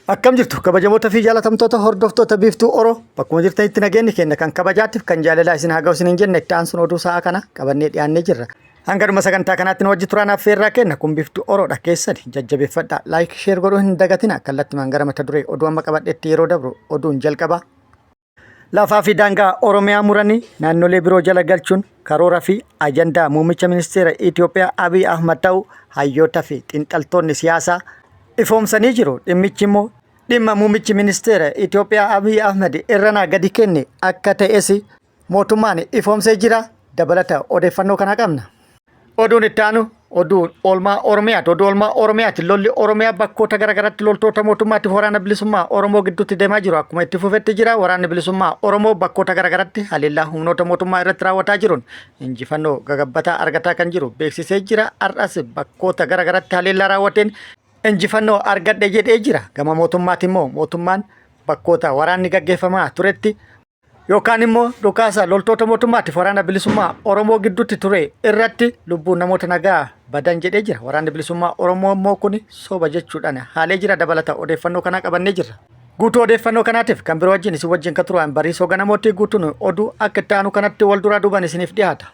Akkam jirtu kabajamoota fi jaalatamtoota hordoftoota Biiftuu Oro, bakkuma jirtanitti nageenyi keenya kan kabajaatiif kan jaalalaa isin haa ga'u isiniin jenna. Itti aansuun oduu sa'aa kana qabannee dhiyaannee jirra. Hanga dhuma sagantaa kanaatti nu wajji turaan affeerraa kenna. Kun Biiftuu Oroodha, keessani jajjabeeffadha. Like, share godhuu hin dagatina. Kallattimaan gara mata duree oduu amma qabadhetti yeroo dabru, oduun jalqaba. Lafaa fi daangaa Oromiyaa muranii naannolee biroo jala galchuun karoora fi ajandaa muummicha ministeera Itoophiyaa Abiy Ahmad ta'uu hayyoota fi xiinxaltoonni siyaasaa ifoomsanii jiru. Dhimmichi immoo dhimma muummichi ministeera Itoophiyaa Abiy Ahmad irranaa gadi kenne akka ta'es mootummaan ifoomsee jira. Dabalata odeeffannoo kana qabna. Oduun itti aanu oduu oolmaa Oromiyaati. Oduu oolmaa Oromiyaati. Lolli Oromiyaa bakkoota garaagaraatti loltoota mootummaatiif waraana bilisummaa Oromoo gidduutti deemaa jiru akkuma itti fufetti jira. Waraanni bilisummaa Oromoo bakkoota garaagaraatti haleellaa humnoota mootummaa irratti raawwataa jiruun injifannoo gagabbataa argataa kan jiru beeksisee jira. Har'as bakkoota garaagaraatti haleellaa raawwateen injifannoo argadhe jedhee jira. Gama mootummaati immoo mootummaan bakkoota waraanni gaggeeffamaa turetti yookaan immoo dhukaasa loltoota mootummaatiif waraana bilisummaa Oromoo gidduutti ture irratti lubbuun namoota nagaa badan jedhee jira. Waraanni bilisummaa Oromoo immoo kun soba jechuudhaan haalee jira. Dabalata odeeffannoo kanaa qabannee jirra. Guutuu odeeffannoo kanaatiif kan biroo wajjin isin wajjin kan turan Bariisoo Ganamootti. Guutuun oduu akka itti aanu kanatti wal duraa duubaan isiniif dhiyaata.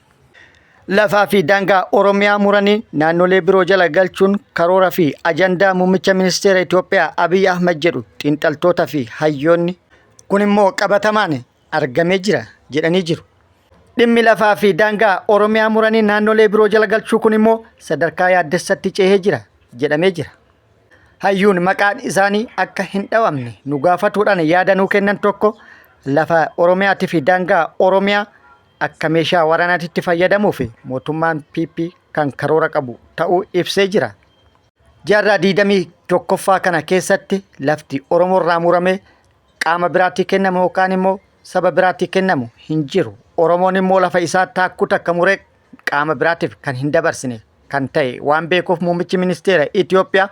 Lafaa fi daangaa Oromiyaa muranii naannolee biroo jala galchuun karoora fi ajandaa muummicha ministeera Itoophiyaa Abiy Ahmad jedhu xiinxaltoota fi hayyoonni. Kun immoo qabatamaan argamee jira jedhanii jiru. Dhimmi lafaa fi daangaa Oromiyaa muranii naannolee biroo jala galchuu kun immoo sadarkaa yaaddessatti ce'ee jira jedhamee jira. Hayyuun maqaan isaanii akka hin dhawamne nu gaafatuudhaan yaada nuu kennan tokko, lafa Oromiyaatii fi daangaa Oromiyaa akka meeshaa waraanaatitti fayyadamuuf mootummaan PP kan karoora qabu ta'uu ibsee jira. Jaarraa 21ffaa kana keessatti lafti Oromoo irraa muramee qaama biraatti kennamu yookaan immoo saba biraatti kennamu hin jiru. Oromoon immoo lafa isaa taakkuu takka muree qaama biraatiif kan hin dabarsine kan ta'e waan beekuuf, muummichi ministeera Itoophiyaa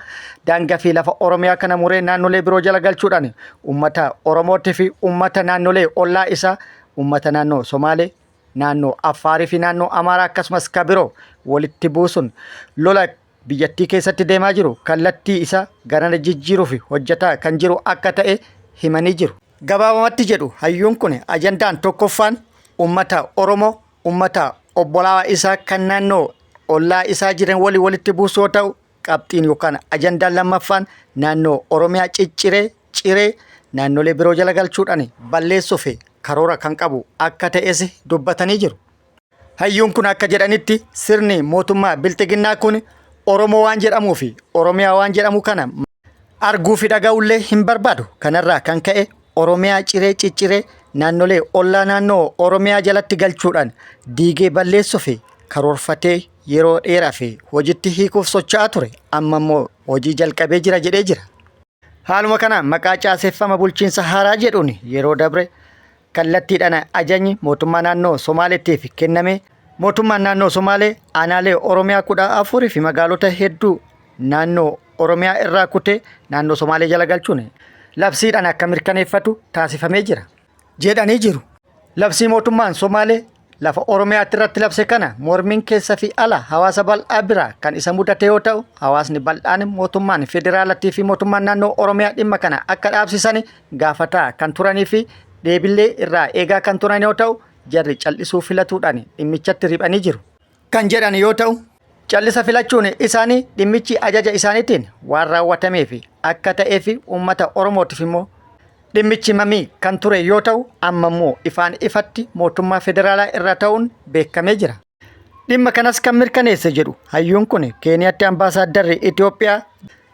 daangaa fi lafa Oromiyaa kana muree naannolee biroo jala galchuudhaan uummata Oromootii fi uummata naannolee ollaa isaa, uummata naannoo Somaalee, naannoo Affaarii fi naannoo Amaaraa akkasumas ka biroo walitti buusuun lola biyyattii keessatti deemaa jiru kallattii isaa garana jijjiiruuf hojjetaa kan jiru akka ta'e himanii jiru. Gabaabamatti, jedhu hayyuun kun, ajandaan tokkoffaan uummata Oromoo uummata obbolaa isaa kan naannoo ollaa isaa jiran walii walitti buusuu yoo ta'u, qabxiin yookaan ajandaan lammaffaan naannoo Oromiyaa cicciree ciree naannolee biroo jala galchuudhaan balleessuuf karoora kan qabu akka ta'es dubbatanii jiru. Hayyuun kun akka jedhanitti, sirni mootummaa bilxiginnaa kun Oromoo waan jedhamuu fi Oromiyaa waan jedhamu kana arguu fi dhaga'ullee hin barbaadu. Kanarraa kan ka'e Oromiyaa ciree cicciree naannolee ollaa naannoo Oromiyaa jalatti galchuudhaan diigee balleessuu fi karoorfatee yeroo dheeraa fi hojiitti hiikuuf socho'aa ture. Amma immoo hojii jalqabee jira jedhee jira. Haaluma kanaan maqaa caaseffama bulchiinsa haaraa jedhuun yeroo dabre kallattiidhaan ajajni mootummaa naannoo Somaaleetiif kenname, mootummaan naannoo Somaalee aanaalee Oromiyaa 14 fi magaalota hedduu naannoo Oromiyaa irraa kutee naannoo Somaalee jala galchuun labsiidhaan akka mirkaneeffatu taasifamee jira jedhanii jiru. Labsii mootummaan Somaalee lafa Oromiyaatti irratti labse kana mormiin keessa fi ala hawaasa bal'aa biraa kan isa mudate yoo ta'u, hawaasni bal'aan mootummaan federaalatii fi mootummaan naannoo Oromiyaa dhimma kana akka dhaabsisan gaafataa kan turanii fi deebillee irraa eegaa kan turan yoo ta'u, jarri cal'isuu filatuudhaan dhimmichatti riphanii jiru kan jedhan yoo ta'u, callisa filachuun isaanii dhimmichi ajaja isaaniitiin waan raawwatameef akka ta'ee fi uummata Oromootiif immoo dhimmichi mamii kan ture yoo ta'u, amma immoo ifaan ifatti mootummaa federaalaa irra ta'uun beekamee jira. Dhimma kanas kan mirkaneesse, jedhu hayyuun kun, Keeniyaatti ambaasaaddarri Itoophiyaa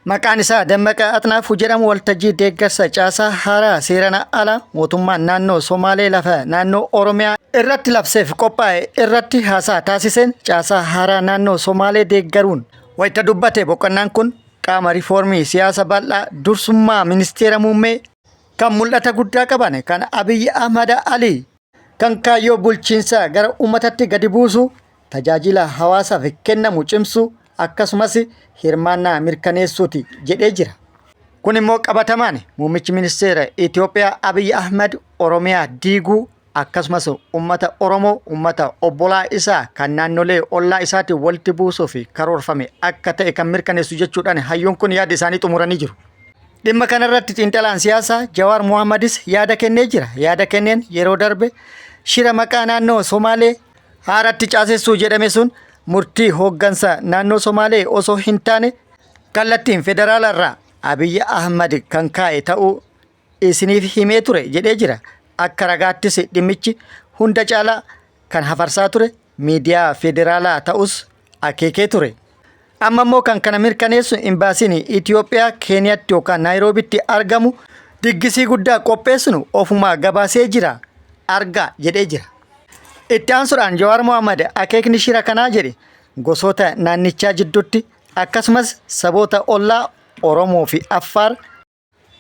maqaan isaa Dammaqaa Axnaafuu jedhamu waltajjii deeggarsa caasaa haaraa seeraan ala mootummaan naannoo Somaalee lafa naannoo Oromiyaa irratti labseef qophaa'e irratti haasaa taasiseen caasaa haaraa naannoo Somaalee deeggaruun wayita dubbate, boqonnaan kun qaama riifoormii siyaasa bal'aa dursummaa ministeera muummee kan mul'ata guddaa qaban kan Abiyyi Ahmad Ali kan kaayyoo bulchiinsaa gara uummatatti gadi buusu, tajaajila hawaasaaf kennamu cimsu, akkasumas hirmaannaa mirkaneessuuti jedhee jira. Kun immoo qabatamaan muummichi ministeera Itoophiyaa Abiyyi Ahmad Oromiyaa diiguu akkasumas uummata Oromoo uummata obbolaa isaa kan naannolee ollaa isaatiin walitti buusuuf karoorfame akka ta'e kan mirkaneessu jechuudhaan hayyuun kun yaada isaanii xumuranii jiru. Dhimma kanarratti xiinxalaan siyaasaa Jawaar Mohaammadis yaada kennee jira. Yaada kenneen yeroo darbe shira maqaa naannoo Somaalee haaratti caasessuu jedhame sun murtii hooggansa naannoo Somaalee osoo hin taane kallattiin federaala irraa Abiy Ahmad kan kaa'e ta'uu isiniif himee ture jedhee jira. Akka ragaattis dhimmichi hunda caalaa kan hafarsaa ture miidiyaa federaalaa ta'us akeekee ture. Amma immoo kan kana mirkaneessu imbaasiin Itoophiyaa Keeniyaatti yookaan Naayiroobitti argamu diggisii guddaa qopheessinu ofumaa gabaasee jira argaa jedhee jira. Itti aansuudhaan Jawaar Mohaammed akeekni shira kanaa jedhe gosoota naannichaa jidduutti akkasumas saboota ollaa Oromoo fi Affaar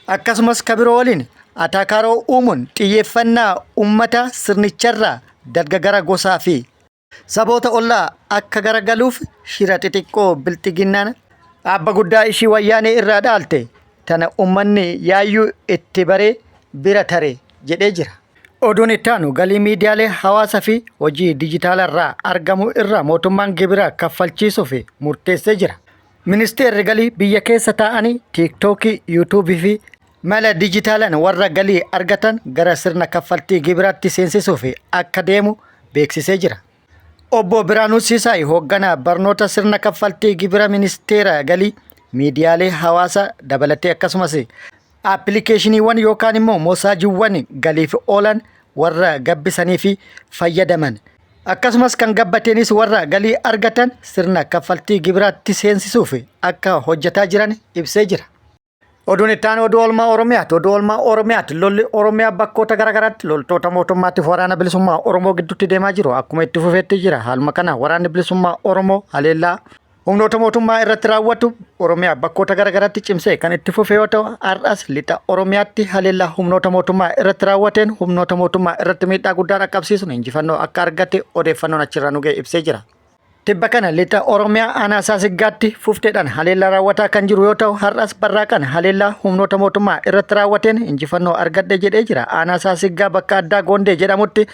akkasumas ka biroo waliin ataakaaroo uumuun xiyyeeffannaa uummataa sirnicharraa dalga gara gosaa fi saboota ollaa akka garagaluuf shira xixiqqoo bilxiginnaan abba guddaa ishii wayyaanee irraa dhaalte tana uummanni yaayyuu itti baree bira tare jedhee jira. Oduun itti aanu galii miidiyaalee hawaasaa fi hojii dijitaalarraa argamu irraa mootummaan gibira kaffalchiisuuf murteessee jira. Ministeerri galii biyya keessa taa'anii tiiktookii, yuutuubii fi mala dijitaalaan warra galii argatan gara sirna kaffaltii gibiraatti seensisuuf akka deemu beeksisee jira. Obbo Biraanuu Siisaay hoogganaa barnoota sirna kaffaltii gibira ministeera galii miidiyaalee hawaasaa dabalatee akkasumas aappilikeeshiniiwwan yookaan immoo moosaajiiwwan galiif oolan warra gabbisanii fi fayyadaman akkasumas kan gabbateenis warra galii argatan sirna kaffaltii gibiraatti seensisuuf akka hojjetaa jiran ibsee jira. Oduun itti aanu oduu oolmaa Oromiyaati. Oduu oolmaa Oromiyaati. Lolli Oromiyaa bakkoota garaagaraatti loltoota mootummaatiif waraana bilisummaa Oromoo gidduutti deemaa jiru akkuma itti fufeetti jira. Haaluma kana waraanni bilisummaa Oromoo haleellaa humnoota mootummaa irratti raawwatu Oromiyaa bakkoota garaagaraatti cimsee kan itti fufe yoo ta'u har'as lixa Oromiyaatti haleellaa humnoota mootummaa irratti raawwateen humnoota mootummaa irratti miidhaa guddaa dhaqqabsiisuun injifannoo akka argate odeeffannoon achirraa nu ga'e ibsee jira. Tibba kana lixa Oromiyaa aanaa Saasiggaatti fufteedhaan haleellaa raawwataa kan jiru yoo ta'u har'as barraaqan haleellaa humnoota mootummaa irratti raawwateen injifannoo argadhe jedhee jira. Aanaa Saasiggaa bakka addaa Gondee jedhamutti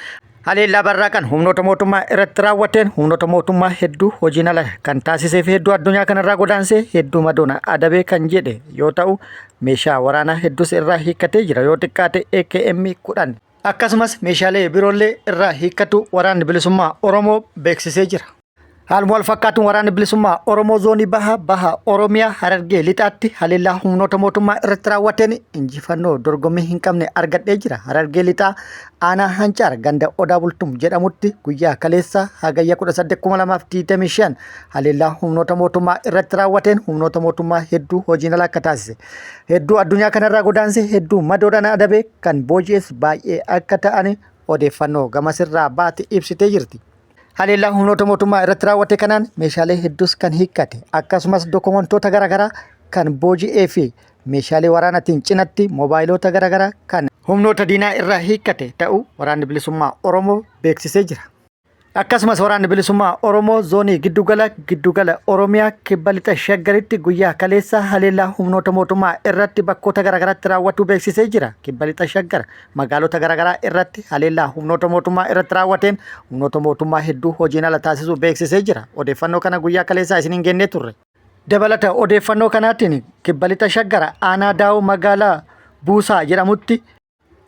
haleellaa barraaqan humnoota mootummaa irratti raawwateen humnoota mootummaa hedduu hojiin ala kan taasisee fi hedduu addunyaa kanarraa godaansee hedduu madoona adabee kan jedhe yoo ta'u meeshaa waraanaa hedduus irraa hiikkatee jira yoo xiqqaate AKM 10 akkasumas meeshaalee biroollee irraa hiikkatu waraanni bilisummaa Oromoo beeksisee jira. Haaluma wal fakkaatuun waraanni bilisummaa Oromoo zoonii baha baha Oromiyaa Harargee lixaatti haleellaa humnoota mootummaa irratti raawwateen injifannoo dorgommii hin qabne argadhee jira. Harargee lixaa aanaa Hancaar ganda Odaa Bultum jedhamutti guyyaa kaleessa hagayya 18,2025 haleellaa humnoota mootummaa irratti raawwateen humnoota mootummaa hedduu hojiin ala akka taasise. Hedduu addunyaa kanarraa godaanse hedduu madoodhaan adabe kan booji'es baay'ee akka ta'an odeeffannoo gamasirraa baate ibsitee jirti. Haleellaa humnoota mootummaa irratti raawwate kanaan meeshaalee hedduus kan hiikkate akkasumas dokumentoota garaagaraa kan booji'ee fi meeshaalee waraanaatiin cinatti moobaayiloota garaagaraa kan humnoota diinaa irraa hiikkate ta'uu waraanni bilisummaa Oromoo beeksisee jira. Akkasumas waraanni bilisummaa Oromoo zoonii giddugala giddugala Oromiyaa kibba lixa shaggaritti guyyaa kaleessa haleellaa humnoota mootummaa irratti bakkoota garaagaraatti raawwachuu beeksisee jira. Kibba lixa shaggar magaalota garaagaraa irratti haleellaa humnoota mootummaa irratti raawwateen humnoota mootummaa hedduu hojiin ala taasisuu beeksisee jira. Odeeffannoo kana guyyaa kaleessaa isiniin gennee turre. Dabalata odeeffannoo kanaatiin kibba lixa shaggara aanaa daawoo magaalaa Buusaa jedhamutti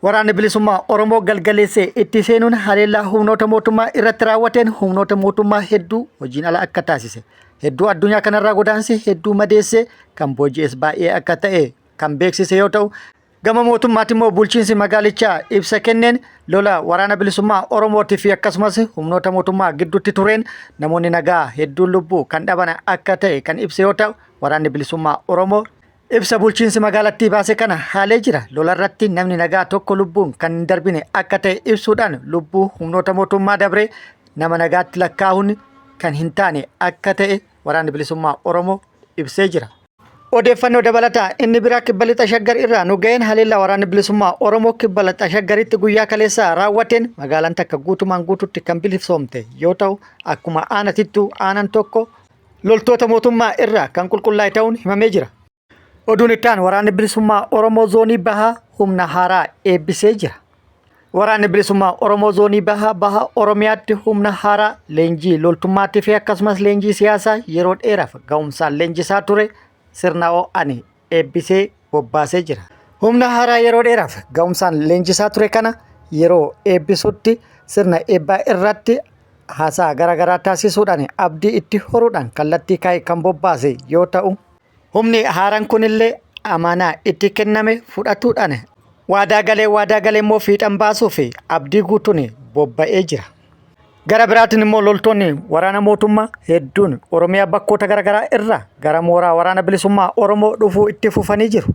Waraanni bilisummaa Oromoo galgaleessee itti seenuun haleellaa humnoota mootummaa irratti raawwateen humnoota mootummaa hedduu hojiin ala akka taasise. Hedduu addunyaa kanarraa godaanse hedduu madeesse kan booji'es baay'ee akka ta'e kan beeksise yoo ta'u gama mootummaatti immoo bulchiinsi magaalichaa ibsa kenneen lola waraana bilisummaa Oromootii fi akkasumas humnoota mootummaa gidduutti tureen namoonni nagaa hedduun lubbuu kan dhaban akka ta'e kan ibse yoo ta'u waraanni bilisummaa Oromoo Ibsa bulchiinsi magaalattii baase kana haalee jira. Lolarratti namni nagaa tokko lubbuun kan hin darbine akka ta'e ibsuudhaan lubbuu humnoota mootummaa dabree nama nagaatti lakkaa'uun kan hin taane akka ta'e waraanni bilisummaa Oromoo ibsee jira. Odeeffannoo dabalataa inni biraa kibba lixa shaggar irraa nu ga'een haleellaa waraanni bilisummaa Oromoo kibba lixa shaggaritti guyyaa kaleessaa raawwateen magaalaan takka guutumaan guututti kan bilisoomte yoo ta'u akkuma aanatittuu aanan tokko loltoota mootummaa irraa kan qulqullaa'e ta'uun himamee jira. Oduun itti aanu waraanni bilisummaa Oromoo zoonii bahaa humna haaraa eebbisee jira. Waraanni bilisummaa Oromoo zoonii bahaa baha Oromiyaatti humna haaraa leenjii loltummaatii fi akkasumas leenjii siyaasaa yeroo dheeraaf ga'umsaan leenjisaa ture sirna ho'aan eebbisee bobbaasee jira. Humna haaraa yeroo dheeraaf ga'umsaan leenjisaa ture kana yeroo eebbisutti sirna eebbaa irratti haasaa garaagaraa taasisuudhaan abdii itti horuudhaan kallattii kaa'e kan bobbaase yoo ta'u, humni haaraan kunillee amaanaa itti kenname fudhatuudhaan waadaa galee waadaa galee immoo fiixan baasuu fi abdii guutuun bobba'ee jira. Gara biraatiin immoo loltoonni waraana mootummaa hedduun Oromiyaa bakkoota garaagaraa irraa gara mooraa waraana bilisummaa Oromoo dhufuu itti fufanii jiru.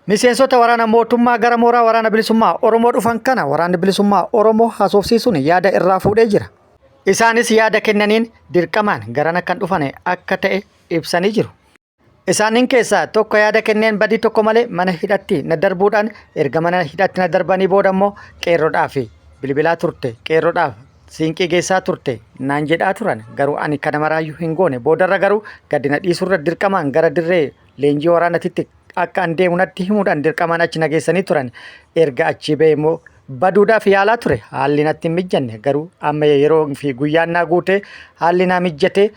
Miseensota waraana mootummaa gara mooraa waraana bilisummaa Oromoo dhufan kana waraanni bilisummaa Oromoo haasofsiisuun yaada irraa fuudhee jira. Isaanis yaada kennaniin dirqamaan garana kan dhufan akka ta'e ibsanii jiru. Isaaniin keessaa tokko yaada kenneen badii tokko malee mana hidhatti na darbuudhaan erga mana hidhatti na darbanii booda immoo qeerroodhaaf bilbilaa turte qeerroodhaaf siinqii geessaa turte naan jedhaa turan garuu ani kana maraayyuu hin goone boodarra garuu gadi na dhiisurra dirqamaan gara dirree leenjii waraanatitti akka an deemu natti himuudhaan dirqamaan achi na geessanii turan erga achii ba'e immoo baduudhaaf yaalaa ture haalli natti hin mijjanne garuu amma yeroo fi guyyaan naa guute haalli naa mijjate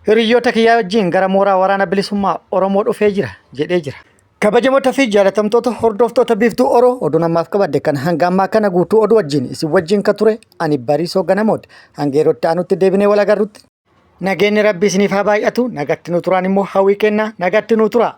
hiriyoota kiyyaa wajjin gara mooraa waraana bilisummaa Oromoo dhufee jira jedhee jira. Kabajamoota fi jaalatamtoota hordoftoota Biiftuu Oro oduun ammaaf qabadde kan hanga ammaa kana guutuu oduu wajjin isin wajjin ka ture ani Bariisoo Ganamooti. Hanga yerootti aanutti deebinee wal agarrutti. Nageenyi Rabbi isiniif haa baay'atu nagatti nu turaan immoo hawwii kenna nagatti nu tura.